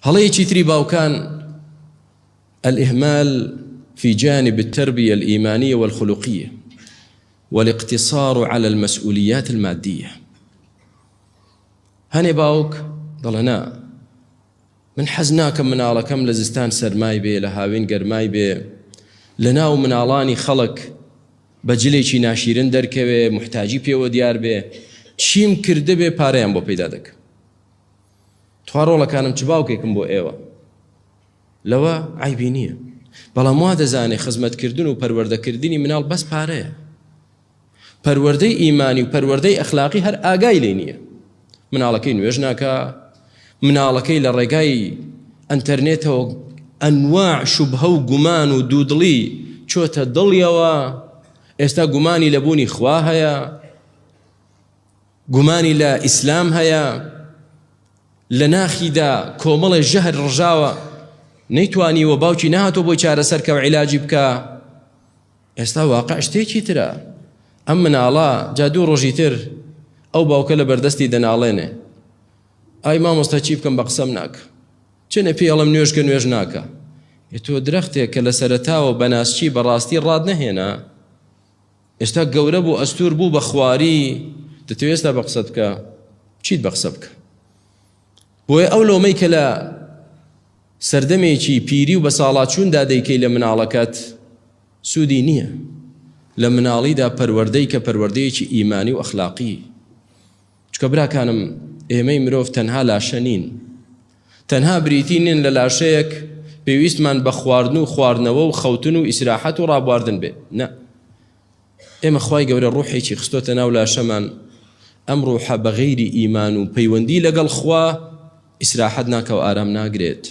هەڵەیەکی تری باوکان الإهمال في جانب التربية الإيمانية والخلقية والاقتصار على المسؤوليات المادية. هەنێ باوک دەڵێ نا من حەز ناکەم مناڵەکەم لە زستان سەرمای بێ لە هاوین گەرمای بێ لە ناو مناڵانی خەڵک بە جلێکی ناشیرن دەرکەوێ محتاجی پێوە دیار بێ چیم کردبێ پارەیان بۆ پەیدا دەکەم تخوا ڕۆڵەکانم چ باوکێکم بۆ ئێوە لەوە عیبی نییە بەڵام وا دەزانێ خزمەتکردن و پەروەردەکردنی مناڵ بەس پارەیە پەروەردەی ئیمانی و پەروەردەی ئەخلاقی هەر ئاگای لێ نییە مناڵەکەی نوێژ ناکا مناڵەکەی لە ڕێگای ئەتەرنێتەوە ئەنواع شوبهە و گومان و دوودڵی چۆتە دڵیەوە ئێستا گومانی لە بوونی خوا هەیە گومانی لە ئیسلام هەیە، لە ناخیدا کۆمەڵێ ژەهر ڕژاوە، نەیتوانیوە باوکی نەهاتووە بۆی چارەسەر کە و عیلاجی بکا. ئێستا واقع شتێکی ترە. ئەم مناڵە جا دوو ڕۆژی تر ئەو باوکە لە بەردەستی دەناڵێنێ. ئای مامۆستا چی بکەم بە قسەم ناکە. چەنێ پێی ئەڵێم نوێژکە نوێژ ناکا. ئێ تۆ درەختێک کە لە سەرەتاوە بە ناسکی بە ڕاستی ڕات نەهێنا، ئێستا گەورە بوو ئەستور بوو بە خواری دەتەوێت ئێستا بە قسەت بکە چیت بە قسە بکە بۆیە ئەو لۆمەی کە لە سەردەمێکی پیری و بە ساڵاچووندا دەیکەی لە مناڵەکەت سوودی نییە لە مناڵیدا پەروەردەی کە پەروەردەیەکی ئیمانی و ئەخلاقی چکە براکانم ئێمەی مرۆڤ تەنها لاشە نین تەنها بریتی نین لە لاشەیەک پێویستمان بە خواردن و خواردنەوە و خەوتن و ئیسراحەت و ڕابواردن بێ نە ئێمە خوای گەورە ڕوحێکی خستۆتە ناو لاشەمان ئەم ڕوحە بە غەیری ئیمان و پەیوەندی لەگەڵ خوا ئیسراحەت ناکە و ئارام ناگرێت.